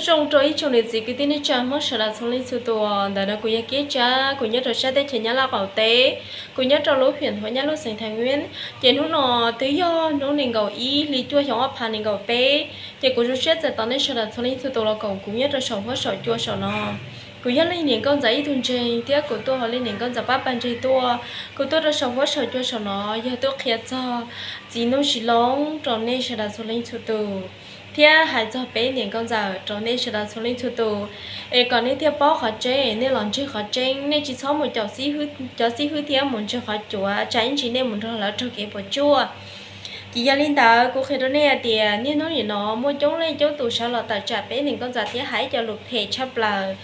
Zoo rau ib tsoom niam txiv kwv tij neej tsa Hmoob sawv daws txhua leej txhua tus. Ntawm no kuv yog Kiab Tsab, kuv nyob rau sab teb chaws Nyab Laj qaum teb, kuv nyob rau lub phiam Nthuav Nyab Laj xeev Thaiv Viab. Ces hnub no twb yog hnub nees nkaum ib hli cuaj xyoo ob phav nees nkaum peb, ces kuv zoo siab txais tos nej sawv daws txhua leej txhua tus los koom kuv nyob rau saum huab saum cua saum no. Kuv yog leej niam nkauj ntxawm ib tug ntseeg thiab kuv tuaj hauv leej niam nkauj ntxawm pab pawg ntseeg tuaj. Kuv tuaj rau saum huab saum cua saum no yog tuaj qhia txog txiv Nuj Sis Loob rau nej sawv daws txhua leej txhua tus, thiab hais txog peb niam nkauj ntxawm rau nej sawv daws txhua leej txhua tus, es kom nej thiaj paub qhov tseeb, nej los ntseeg qhov tseeb, nej tsis txhob mus caum cov xib hwb thiab mus ntseeg qhov cuav, tsam ib ntsis nej mus nrog lawv raug kev puas tsuaj. Ces yog li ntawd kuv qhia rau nej hais tias niaj hnub nim no muaj coob leej coob tus sawv los tawm tsam peb niam nkauj ntxawm thiab hais ib co lus phem tshaj plaws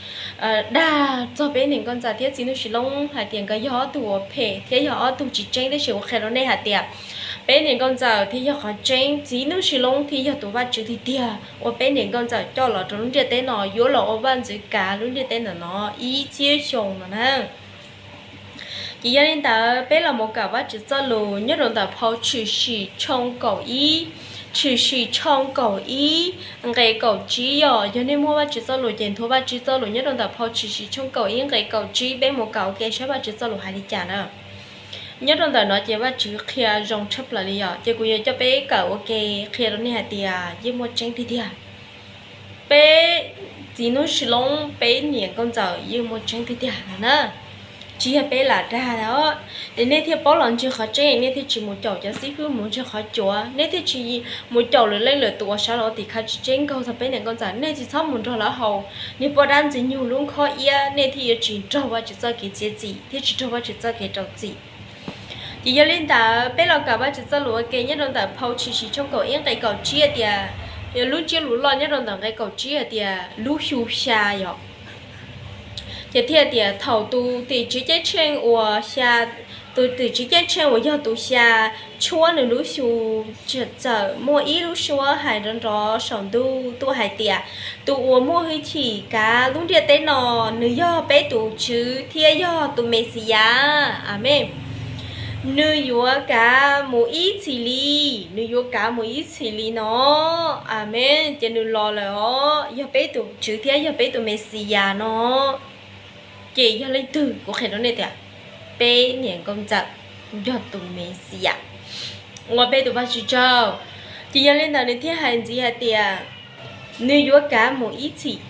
dag txog peb niam nkauj ntxawm thiab txiv Nuj Sis Loob hais tias nkawd yog ob tug uas phem thiab yog ob tug tsis tseeb. Tab sis kuv qhia rau nej hais tias peb niam nkauj ntxawm thiaj yog qhov tseeb, txiv Nuj Sis Loob thiaj yog tus Vajtswv tiag tiag uas peb niam nkauj ntxawm coj los rau lub ntiaj teb no yuav los ua vaj ntxwv kav lub ntiaj teb ntawm no ib txhiab xyoo no na. Ces yog li ntawd peb los mus kawm Vajtswv txoj lus nyob rau ntawm phau Tshwm Sim tshooj kaum ib, Tshwm Sim tshooj kaum ib nqe kaum tsib. Yog, yog nej muaj Vajtswv txoj lus ces nthuav Vajtswv txoj lus nyob rau ntawm phau Tshwm Sim tshooj kaum ib nqe kaum tsib, peb mus kawm ua ke saib Vajtswv txoj lus hais li cas na. Nyob rau ntawm no ces Vajtswv qhia zoo tshaj plaws li yom, ces kuv yuav coj peb kawm ua ke, qhia rau nej hais tias yeej muaj tseeb tiag tiag. Peb txiv Nuj Sis Loob, peb niam nkauj ntxawm yeej muaj tseeb tiag tiag no na. Tsis yog peb lam dag os, es nej thiaj paub los ntseeg qhov tseeb, nej thiaj tsis mus caum cov xib hwb mus ntseeg qhov cuav, nej thiaj tsis mus caum lwm leej lwm tus uas sawv los ua tim khawv tsis tseeb nkaug txog peb niam nkauj ntxawm, nej tsis txhob mus nrog lawv haus niag poj dab ntxwg nyoog lub nkhob iab, nej thiaj yuav tsis raug Vajtswv txoj kev txiav txim thiab tsis raug Vajtswv txoj kev rau txim. Ces yog li ntawd peb los kawm Vajtswv txoj lus ua ke nyob rau ntawm phau Tshwm Sim tshooj kaum ib nqe kaum tsib hais tias, yog lub ntsiab lus loj nyob rau ntawm nqe kaum tsib hais tias lub xyu xya yom. Ces thiaj tias thaum tus tim tswv ceeb tsheej uas xya, tus tim tswv ceeb tsheej uas yog tus xya tshuab nws lub xyu, txawm muaj ib lub suab hais nrov nrov saum ntuj tuaj hais tias, tus uas muaj hwj chim kav lub ntiaj teb no, nws yog peb tus Tswv thiab yog tus Mexiyas. Amees. Nws yuav kav mus ib txhis li, nws yuav kav mus ib txhis li no. Amees. Ces nws los lawm os, yog peb tus Tswv thiab yog peb tus Mexiyas no. Ces yog leej twg? Kuv qhia rau nej tias peb niam nkauj ntxawm yog tus Mexiyas uas peb tus Vajtswv tsaug. Ces yog li ntawd nws thiaj hais ntxiv hais tias nws yuav kav mus ib txhis,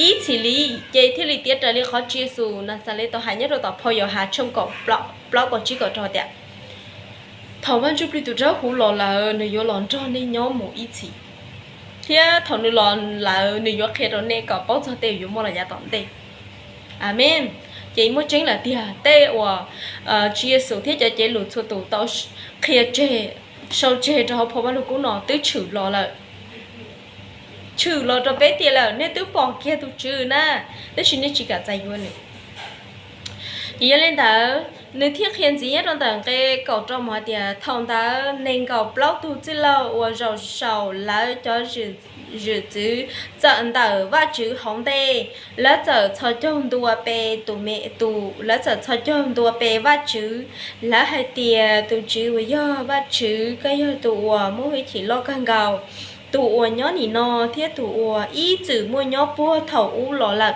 ib txhis li. Ces thiaj li tiav raws li qhov Tswv Yexus Naxales tau hais nyob rau tom phau Yauhas tshooj kaum plaub kaum tsib kaum rau tias, thaum Vaj Ntsuj Plig tus Dawb Huv los lawm nws yuav los nrog nej nyob mus ib txhis, thiab thaum nws los lawm nws yuav qhia rau nej kom paub txog tej uas yuav muaj los yav tom ntej. Amees. Ces muaj tseeb lawm tiag, tej uas Tswv Yexus thiab cov cev lus txhua tus tau qhia tseg, sau tseg rau hauv phau Vaj Lug Kub no twb tshwm los lawm. Tshwm los rau peb tiag lawm, nej twb pom kiag tus Tswv na, tab sis nej tsis kam txais yuav nws. Ces yog li ntawd nws thiaj qhia ntxiv nyob rau ntawm nqe kaum rau mus hais tias, thaum ntawd nees nkaum plaub tug txwj laug uas zaum saum lawv cov zwm txwv txawm ntawm Vajtswv hauv ntej, lawv txawm txhos caug ntua pe tus me tus, lawv txawm txhos caug ntua pe Vajtswv. Lawv hais tias, tus Tswv uas yog Vajtswv, koj yog tus uas muaj hwj chim loj kawg nkaus, tus uas nyob nim no thiab tus uas ib txwm muaj nyob puag thaum ub los lawm.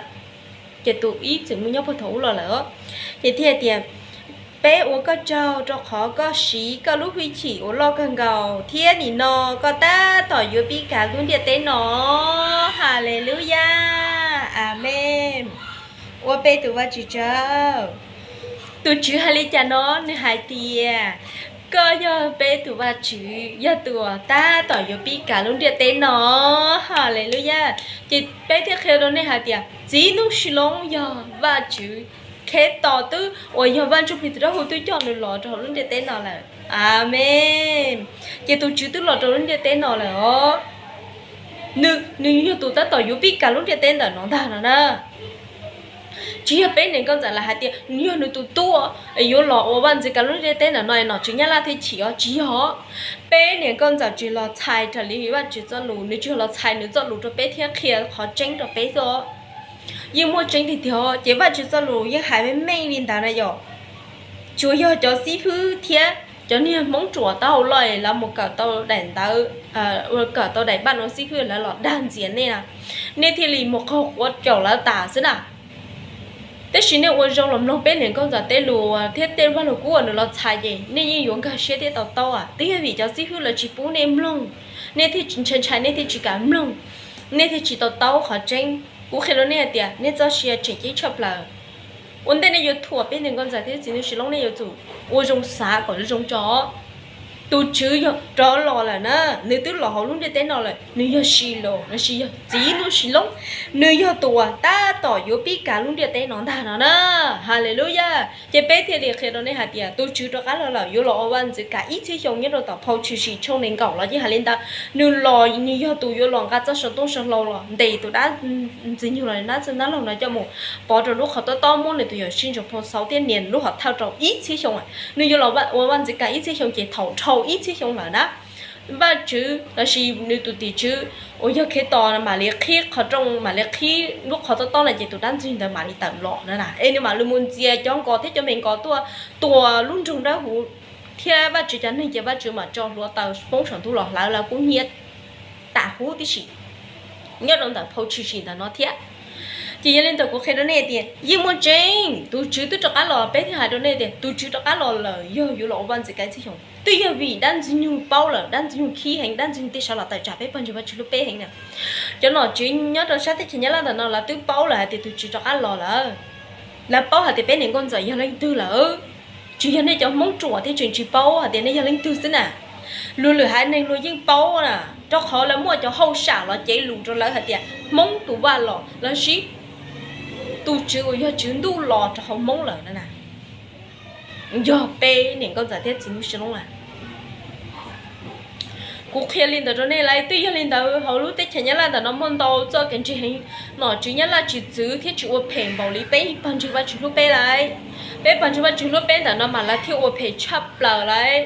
Ces tus ib txwm muaj nyob puag thaum ub los lawm. Ces thiaj tias, peb ua koj tsaug rau qhov koj siv koj lub hwj chim uas loj kawg nkaus thiab nim no koj tab tom yuav pib kav lub ntiaj teb no. Haleluyas. Amees. Ua peb tus Vajtswv tsaug. Tus Tswv hais li cas no? Nws hais tias, koj yog peb tus Vajtswv, yog tus uas tab tom yuav pib kav lub ntiaj teb no. Haleluyas. Ces peb thiaj qhia rau nej hais tias txiv Nuj Sis Loob yog Vajtswv Khetos twb uas yog Vaj Ntsuj Plig tus Dawb Huv twb coj nws los rau hauv lub ntiaj teb no lawm. Amees. Ces tus Tswv twb los rau lub ntiaj teb no lawm os. Nws, nws yog tus tab tom yuav pib kav lub ntiaj teb ntawm no ntag no na. Tsis yog peb niam nkauj ntxawm lam hais tias yog nws tus tuaj yuav los ua vaj ntxwv kav lub ntiaj teb ntawm no es nom tswv Nyab Laj thiaj chim os, tsis yog. Peb niam nkauj ntxawm tsis los txhais raws li Vajtswv txoj lus, nws tsuas los txhais nws txoj lus rau peb thiab qhia qhov tseeb rau peb xwb. Yeej muaj tseeb tiag tiag, ces Vajtswv txoj lus yeej hais meej meej li ntawd na yom. Tsuas yog cov xib hwb thiab cov niag Hmoob ruam taub hau loj lawv mus kawm tau daim ntawv, kawm tau daim npaj no xib hwb lawv los dag ntxias nej na, nej thiaj li mus qaug quav caum lawv tas xwb na. Tab sis nej ua zoo los mloog peb niam nkauj ntxawm tej lus thiab tej vaj lug kub uas nws los txhais ces nej yeej yuav nkag siab thiab to taub. Twb yog vim cov xib hwb lawv tsis pub nej mloog, nej thiaj tsis ntshai ntshai, nej thiaj tsis kam mloog, nej thiaj tsis to taub qhov tseeb. Kuv qhia rau nej hais tias nej txoj sia tseem ceeb tshaj plaws. Ua ntej nej yuav thuam peb niam nkauj ntxawm thiab txiv Nuj Sis Loob nej yuav tsum ua zoo xav kom zoo tso. Tus Tswv yog rov los lawm na, nws twb los hauv lub ntiaj teb no lawm, nws yog Sis Los lossis yog txiv Nuj Sis Loob, nws yog tus uas tab tom yuav pib kav lub ntiaj teb no ntag no na. Haleluyas. Ces peb thiaj li qhia rau nej hais tias tus Tswv rov qab los lawm yuav los ua vaj ntxwv kav ib txhiab xyoo nyob rau tom phau Tshwm Sim tshooj nees nkaum los yeej hais li ntawd. Nws los nws yog tus yuav los nqa txoj saw tooj saw hlau los ntes tus dab ntxwg nyoog los dab txwg nab laug no coj mus pov rau lub qhov tob tob muab nws tus yawm sij ntsaum phau xauv thiab nias lub hom thawj rau ib txhiab xyoo. Nws yuav los ua vaj ntxwv kav ib txhiab xyoo ces thaum dhau ib txhiab xyoo lawm na, Vajtswv lossis nws tus tim tswv uas yog Khetos mam li qhib qhov rooj, mam li qhib lub qhov tob tob no ces tus dab ntxwg ntawd mam li tawm los na, es nws mam li mus ntxias cov nkos thiab cov me nkos tuaj tua lub nroog dawb huv thiab Vajtswv cov neeg ces Vajtswv mam tso hluav taws poob saum ntuj los hlawv lawv kub hnyiab tas huv tib si nyob rau ntawm phau Tshwm Sim ntawm no thiab. Ces yog li ntawd kuv qhia rau nej tias yeej muaj tseeb, tus Tswv twb rov qab los, peb thiaj hais rau nej tias tus Tswv rov qab los lawm yog yuav los ua vaj ntxwv kav ib txhiab xyoo. Twb yog vim dab ntxwg nyoog paub lawm, dab ntxwg nyoog khib heev, dab ntxwg nyoog thiaj sawv los tawm tsam peb pawg ntseeg Vajtswv lub peb heev na. Cov nom tswv nyob rau sab teb chaws Nyab Laj ntawm no lawv twb paub lawm hais tias tus Tswv rov qab los lawm. Lawv paub hais tias peb niam nkauj ntxawm yog leej twg lawm. Tsis yog nej cov Hmoob ruam thiaj tseem tsis paub hais tias nej yog leej twg xwb na. Luag lwm haiv neeg luag yeej paub na, rau qhov lawv muaj cov hauj sam los cev lus rau lawv hais tias Hmoob tus vaj los lossis tus Tswv uas yog Tswv Ntuj los rau hauv Hmoob lawm na. Yog peb niam nkauj ntxawm thiab txiv Nuj Sis Loob na. Kuv qhia li ntawd rau nej lawm, twb yog li ntawd hauv lub teb chaws Nyab Laj ntawm no muaj ntau txoj kev ntseeg heev, nom tswv Nyab Laj tsis txwv thiab tsis ua phem npaum li peb pawg ntseeg Vajtswv hlub peb lawm. Peb pawg ntseeg Vajtswv hlub peb ntawm no mas lawv thiaj ua phem tshaj plaws lawm,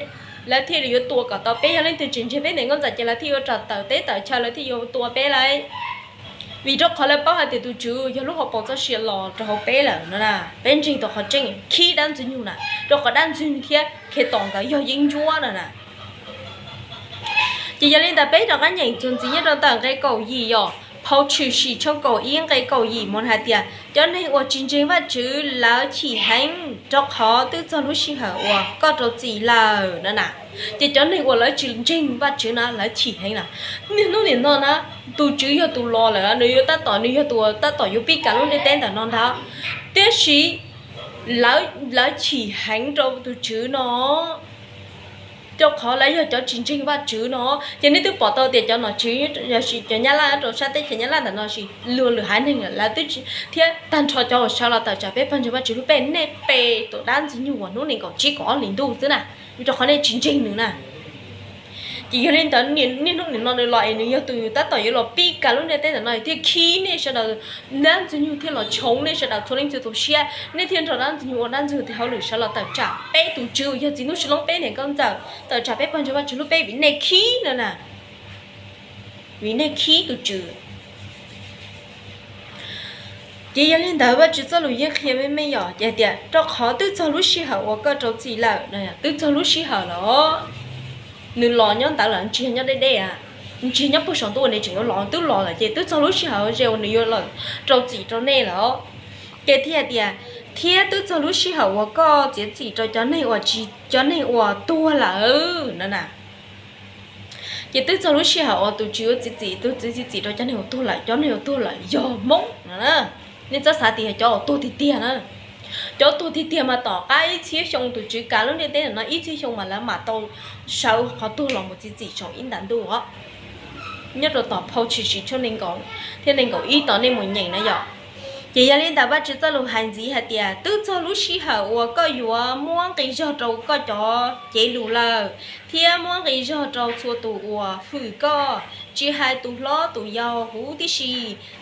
lawv thiaj li yuav tua kom tau peb. Yog leej twg tsis ntseeg peb niam nkauj ntxawm ces lawv thiaj yuav ram tawm teb tawm chaw, lawv thiaj yuav tua peb lawm. Vim rau qhov lawv paub hais tias tus Tswv yog lub hauv paus txoj sia los rau hauv peb lawm no na. Peb ntseeg tau qhov tseeb, khib dab ntxwg nyoog na, rau qhov dab ntxwg nyoog thiab Khetos nkawd yog yeeb ncuab no na. Ces yog li ntawd peb rov qab nyeem txuas ntxiv nyob rau ntawm nqe kaum yim yom, phau Tshwm Sim tshooj kaum ib nqe kaum yim mus hais tias cov neeg uas tsis ntseeg Vajtswv lawv chim heev, rau qhov twb txog lub sij hawm uas koj rau txim lawm no na. Ces cov neeg uas lawv tsis ntseeg Vajtswv na lawv chim heev na. Niaj hnub nim no na, tus Tswv yog tus los lawm, nws yuav tab tom, nws yog tus tab tom yuav pib kav lub ntiaj teb ntawm no ntag. Tiam sis lawv chim heev rau tus Tswv no, rau qhov lawv yog cov tsis ntseeg Vajtswv no. Ces nej twb pom tau tias cov nom tswv, cov Nyab Laj rau sab teb chaws Nyab Laj ntawm no, sis luag lwm haiv neeg lawv twb, thiab tag nrho cov uas sawv los tawm tsam peb pawg ntseeg Vajtswv hlub peb, nej pe tus dab ntxwg nyoog uas hnub nees nkaum tsib kaum ob hlis ntuj xwb na, rau qhov nej tsis ntseeg nws na. Ces yog li ntawd niaj hnub nim no nws los es nws yog tus tab tom yuav los pib kav lub ntiaj teb ntawm no thiaj khib nej sawv daws, dab ntxwg nyoog thiaj los tshoov nej sawv daws txhua leej txhua tus siab, nej thiaj nrog dab ntxwg nyoog ua dab ntxwg tes hauj lwm sawv los tawm tsam peb tus Tswv uas yog txiv Nuj Sis Loob peb niam nkauj ntxawm, tawm tsam peb pawg ntseeg Vajtswv hlub peb vim nej khib no na, vim nej khib tus Tswv. Ces yog li ntawd Vajtswv txoj lus yeej qhia me me yom, ces tias rau qhov twb txog lub sij hawm uas koj rau txim lawm, twb txog lub sij hawm lawm. Nws los nyob ntawd lawm, tsis yog nyob deb deb, tsis yog nyob puag saum ntuj uas nws tseem yuav los, twb los lawm ces twb txog lub sij hawm ze uas nws yuav los rau txim rau nej lawm. Ces thiaj tias, thiab twb txog lub sij hawm uas koj txiav txim rau cov neeg uas tsis, cov neeg uas tuag lawm no na. Ces twb txog lub sij hawm uas tus Tswv yuav txiav txim, tus Tswv txiav txim rau cov neeg uas tuag lawm, cov neeg uas tuag lawm yog Hmoob no. Nej txhob xav tias yog cov uas tuag tiag tiag na. Cov tuag tiag tiag mas tom qab ib txhiab xyoo, tus Tswv kav lub ntiaj teb no ib txhiab xyoo mas lawv mam tau sawv qhov tuag los mus txiav txim saum ib nta ntuj os. Nyob rau tom phau Tshwm Sim tshooj nees nkaum thiab nees nkaum ib tom nej mus nyeem na yom. Ces yog li ntawd Vajtswv txoj lus hais ntxiv hais tias twb txog lub sij hawm uas koj yuav muab nqi zog rau koj cov cev lus lawm, thiab muab nqi zog rau txhua tus uas hwm koj, tsis hais tus hlob tus yau huv tib si,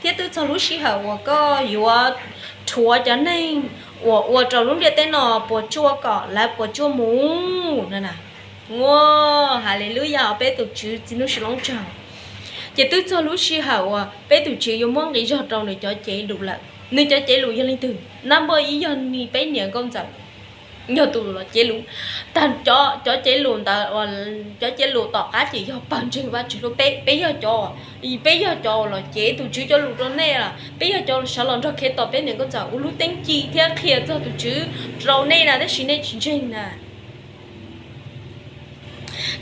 thiab twb txog lub sij hawm uas koj yuav rhuav cov neeg uas ua rau lub ntiaj teb no puas tsuaj kom lawv puas tsuaj mus no na. Ua, Haleluyas, peb tus Tswv txiv Nuj Sis Loob tsaug. Ces twb txog lub sij hawm uas peb tus Tswv yuav muab nqi zog rau nws cov cev lus lawm. Nws cov cev lus yog leej twg? Nab npauj ib yog nws peb niam nkauj ntxawm. yog tus los cev lus. Tag cov cev lus ntawd, cov cev lus tom qab ces yog pawg ntseeg Vajtswv hlub peb, peb yog cov, peb yog cov uas los cev tus Tswv cov lus rau nej lawm, peb yog cov sawv los nrog Khetos peb niam nkauj ntxawm ua lub teeb ci thiab qhia txog tus Tswv rau nej na, tab sis nej tsis ntseeg na.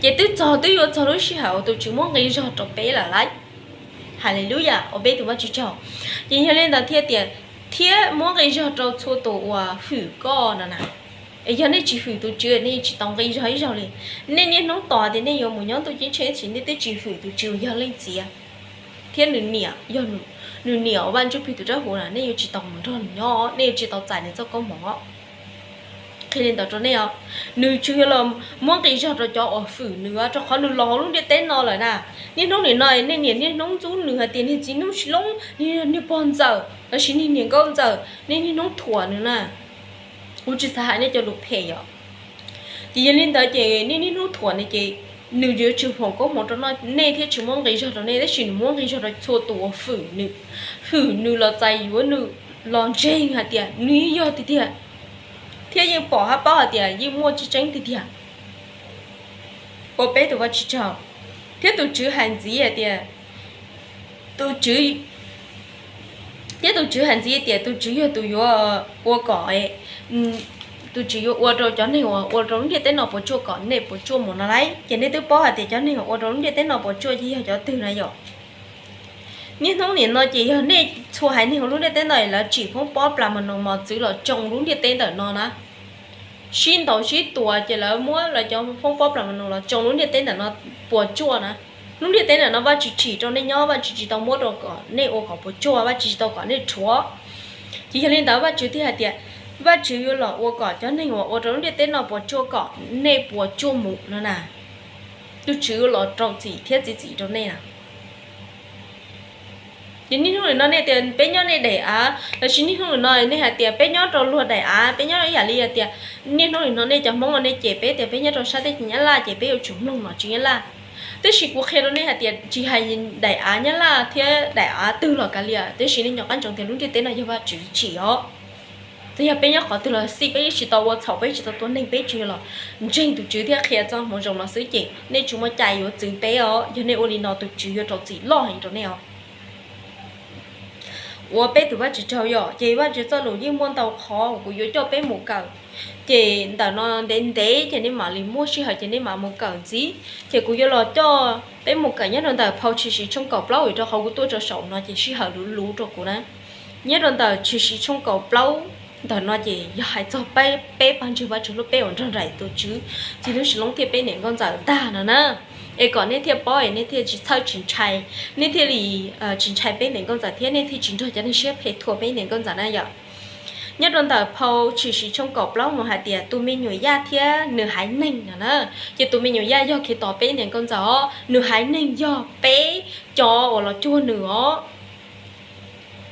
Ces twb txog, twb yuav txog lub sij hawm uas tus Tswv muab nqi zog rau peb lawm lauj. Haleluyas, ua peb tus Vajtswv tsaug. Ces yog li ntawd thiaj tias, thiab muab nqi zog rau txhua tus uas hwm koj no na. Es yog nej tsis hwm tus Tswv, nej tsis tau nqi zog ib zaug li. Nej niaj hnub tos tias nej yuav mus nyob ntuj ceeb tsheej, tab sis nej twb tsis hwm tus Tswv uas yog leej txiv thiab nws niam, yog nws niam uas Vaj Ntsuj Plig tus dawb huv na, nej yuav tsis tau mus nrog nws nyob, nej yuav tsis tau txais nws txoj koob hmoov. Qhia li ntawd rau nej os, nws tsuas yog los muab nqi zog rau cov uas hwm nws, rau qhov nws los hauv lub ntiaj teb no lawm na. Niaj hnub nim no nej niaj hnub ntxub nws hais tias niag txiv noob si loob, niag pog ntxawm lossis niag niam nkauj ntxawm, nej niaj hnub thuam nws na. Kuv tsis xav hais nej cov lus phem yom. Ces yog li ntawd ces nej niaj hnub thuam nws ces nws yuav tsis foom koob hmoov rau nej thiab tsis muab nqi zog rau nej, tab sis nws muab nqi zog rau txhua tus uas hwm nws, hwm nws los txais yuav nws, los ntseeg hais tias nws yeej yog tiag tiag, thiab yeej pom thiab paub hais tias yeej muaj tseeb tseeb tiag tiag. Ua peb tus Vajtswv tsaug. Thiab tus Tswv hais ntxiv hais tias, tus Tswv, thiab tus Tswv hais ntxiv tias tus Tswv yog tus yuav ua kom, tus Tswv yuav ua rau cov neeg uas ua rau lub ntiaj teb no puas tsuaj kom nej puas tsuaj mus no lauj. Ces nej twb paub hais tias cov neeg uas ua rau lub ntiaj teb no puas tsuaj ces yog cov twg na yom. Niaj hnub nim no ces yog nej txhua haiv neeg hauv lub ntiaj teb no lawv tsim foob pob plas mas nus mos txwv los tsoo lub ntiaj teb ntawm no na, sib ntaus sib tua ces lawv muab lawv cov foob pob plas mas nus los tsoo lub ntiaj teb ntawm no puas tsuaj na. Lub ntiaj teb ntawm no Vajtswv tsim rau nej nyob, Vajtswv tsis tau muab rau kom nej ua kom puas tsuaj, Vajtswv tsis tau kom nej rhuav. Ces yog li ntawd Vajtswv thiaj hais tias Vajtswv yuav los ua kom cov neeg uas ua rau lub ntiaj teb no puas tsuaj kom nej puas tsuaj mus no na. Tus Tswv yuav los rau txim thiab txiav txim rau nej na. Ces niaj hnub nim no nej tias peb nyob nej daim av, lossis niaj hnub nim no nej hais tias peb nyob rau luag daim av, peb nyob ib yam li hais tias niaj hnub nim no nej cov Hmoob uas nej cem peb tias peb nyob rau sab teb chaws Nyab Laj ces peb yuav tsum mloog nom tswv Nyab Laj. Tab sis kuv qhia rau nej hais tias tsis hais daim av Nyab Laj thiab daim av twg los kav liam, tab sis nej nco qab ntsoov tias lub ntiaj teb no yog Vajtswv tsim os. Txawm yog peb nyob qhov twg los xij, peb yeej tsis tau ua txhaum, peb yeej tsis tau tua neeg, peb tsuas yog los ntseeg tus Tswv thiab qhia txoj hmoov zoo no xwb ces nej tsis muaj cai yuav txwv peb os. Yog nej ua li no tus Tswv yuav rau txim loj heev rau nej os. Ua peb tus Vajtswv tsaug yom. Ces Vajtswv txoj lus yeej muaj ntau qhov uas kuv yuav coj peb mus kawm. Ces ntawm no ntev ntev ces nej mam li muaj sij hawm ces nej mam mus kawm ntxiv. Ces kuv yuav los coj peb mus kawm nyob rau ntawm phau Tshwm Sim tshooj kaum plaub, vim rau qhov kuv tuaj rau saum no ces sij hawm luv luv rau kuv na. Nyob rau ntawm Tshwm Sim tshooj kaum plaub ntawm no ces yog hais txog peb, peb pawg ntseeg Vajtswv hlub peb uas nrog nraim tus Tswv, txiv lub sim loob thiab peb niam nkauj ntxawm ntag no na. Es kom nej thiaj paub es nej thiaj tsis txhawj tsis ntshai, nej thiaj li tsis ntshai peb niam nkauj ntxawm thiab nej thiaj tsis nrog cov neeg siab phem thuam peb niam nkauj ntxawm na yom. Nyob rau ntawm phau Tshwm Sim tshooj kaum plaub mus hais tias tus me nyuam Yaj thiab nws haiv neeg no na. Ces tus me nyuam Yaj yog Khetos peb niam nkauj ntxawm os, nws haiv neeg yog peb cov uas los cuag nws os,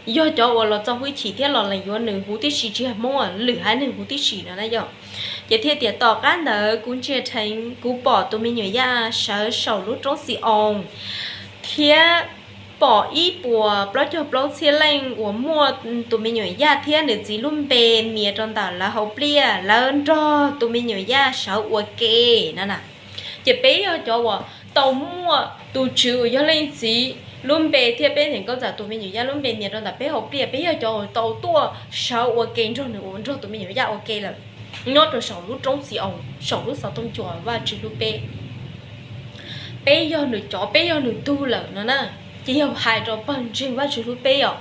yog cov uas los txo hwj chim thiab los lees yuav nws huv tib si, tsis yog Hmoob, lwm haiv neeg huv tib si no na yom. Ces thiaj tias tom qab ntawd kuv ntsia dheev kuv pom tus me nyuam Yaj sawv saum lub roob Xi-oos, thiab pom ib puas plaub caug plaub txhiab leej uas muaj tus me nyuam Yaj thiab nws txiv lub npe nias rau ntawm lawv hauv pliaj, lawv nrog tus me nyuam Yaj sawv ua ke no na. Ces peb yog cov uas tau muaj tus Tswv uas yog Leej Txiv lub npe thiab peb niam nkauj ntxawm tus me nyuam Yaj lub npe nias rau ntawm peb hauv pliaj, peb yog cov uas tau tuaj sawv ua ke nrog nws, nrog tus me nyuam Yaj ua ke lawm, nyob rau saum lub roob Xi-oos, saum lub xov tooj cua Vajtswv hlub peb. Peb yog nws cov, peb yog nws tug lawm no na. Ces yog hais rau pawg ntseeg Vajtswv hlub peb os.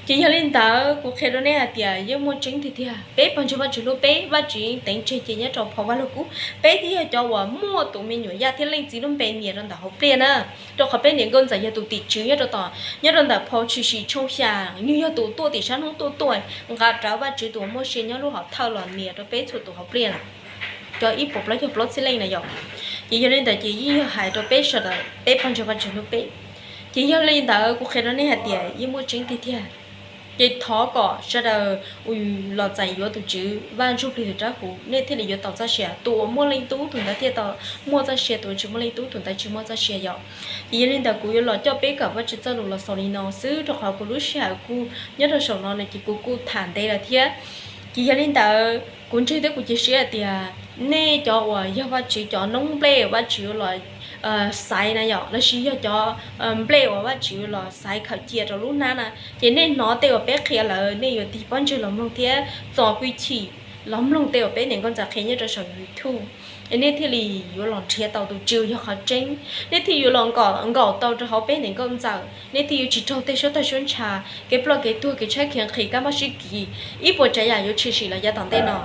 Ces yog li ntawd kuv qhia rau nej hais tias yeej muaj tseeb tiag tiag, peb pawg ntseeg Vajtswv hlub peb, Vajtswv yeej teev tseg cia nyob rau phau Vaj Lug Kub. Peb thiaj yog cov uas muaj tus me nyuam Yaj thiab Leej Txiv lub npe nias rau ntawm hauv pliaj na. Rau qhov peb niam nkauj ntxawm yog tus tim tswv nyob rau tom, nyob rau ntawm phau Tshwm Sim tshooj xya, nws yog tus tuaj tim sab hnub tuaj tuaj nqa rawv Vajtswv tus uas muaj sia nyob lub hom thawj los nias rau peb txhua tus hauv pliaj na. Cov ib puas plaub caug plaub txhiab leej na yom. Ces yog li ntawd ces yeej yog hais rau peb sawv daws peb pawg ntseeg Vajtswv hlub peb. Ces yog li ntawd kuv qhia rau nej hais tias yeej muaj tseeb tiag tiag. Ces thov kom sawv daws uas los txais yuav tus Tswv Vaj Ntsuj Plig tus dawb huv nej thiaj li yuav tau txoj sia. Tus uas muaj Leej Tub tus ntawd thiaj tau muaj txoj sia, tus uas tsis muaj Leej Tub tus ntawd tsis muaj txoj sia yom. Ces yog li ntawd kuv yuav los coj peb kawm Vajtswv txoj lus los xaus li no xwb, rau qhov kuv lub sij hawm kuj nyob rau saum no no ces kuv kuj tham ntev lawm thiab. Ces yog li ntawd kuv ntseeg thiab kuv cia siab hais tias nej cov uas yog Vajtswv cov noob nplej uas Vajtswv los xaiv na yom, los sis yog cov nplej uas Vajtswv los xaiv khaws cia rau lub hnab na, ces nej hnov tej uas peb qhia lawm nej yuav tig pob ntseg los mloog thiab txo hwj chim los mloog tej uas peb niam nkauj ntxawm qhia nyob rau saum YouTube, es nej thiaj li yuav los nrhiav tau tus Tswv yog qhov tseeb, nej thiaj yuav los nkaum tau rau hauv peb niam nkauj ntxawm, nej thiaj yuav tsis raug tej suab tawg suab ntsha, kev ploj kev tuag, kev tshaib kev nqhis, kab mob sib kis, ib puas tsav yam yuav tshwm sim los yav tom ntej no.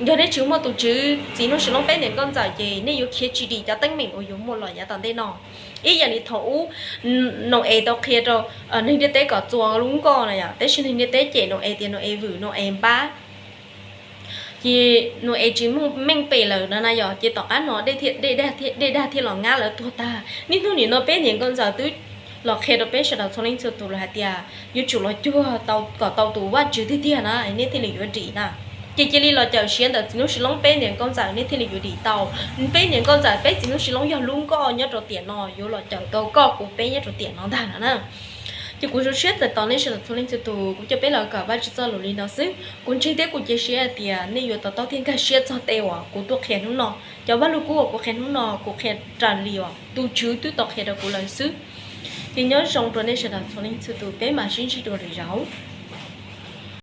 Yog nej tsis muaj tus Tswv txiv Nuj Sis Loob peb niam nkauj ntxawm ces nej yuav khiav tsis dim cov teeb meem uas yuav muaj los yav tom ntej no. Ib yam li thaum ub Nau-es tau qhia rau neeg ntiaj teb kom txua lub nkoj na yom, tab sis neeg ntiaj teb cem Nau-es tias Nau-es vwm, Nau-es npab, ces Nau-es tsis meej pem lawm no na yom, ces tom qab no dej dag thiaj los nyab lawv tuag tag. Niaj hnub nim no peb niam nkauj ntxawm twb los qhia rau peb sawv daws txhua leej txhua tus lawm hais tias yuav tsum los cuag kom tau tus Vajtswv tiag tiag na nej thiaj li yuav dim na. Ces cia li los cawm siav ntawm txiv Nuj Sis Loob peb niam nkauj ntxawm nej thiaj li yuav dim tau. Peb niam nkauj ntxawm peb txiv Nuj Sis Loob yog lub nkoj nyob rau tiam no yuav los cawm tau koj kuv peb nyob rau tiam no ntag no na. Ces kuv zoo siab txais tos nej sawv daws txhua leej txhua tus, kuv coj peb los kawm Vajtswv txoj lus li no xwb. Kuv ntseeg thiab kuv cia siab hais tias nej yuav to taub thiab nkag siab txog tej uas kuv tuaj qhia hnub no. Cov Vajluskub uas kuv qhia hnub no kuv qhia raws li uas tus Tswv twb tau qhia rau kuv lawm xwb. Ces nyob zoo rau nej sawv daws txhua leej txhua tus, peb mam sib ntsib dua lwm zaus.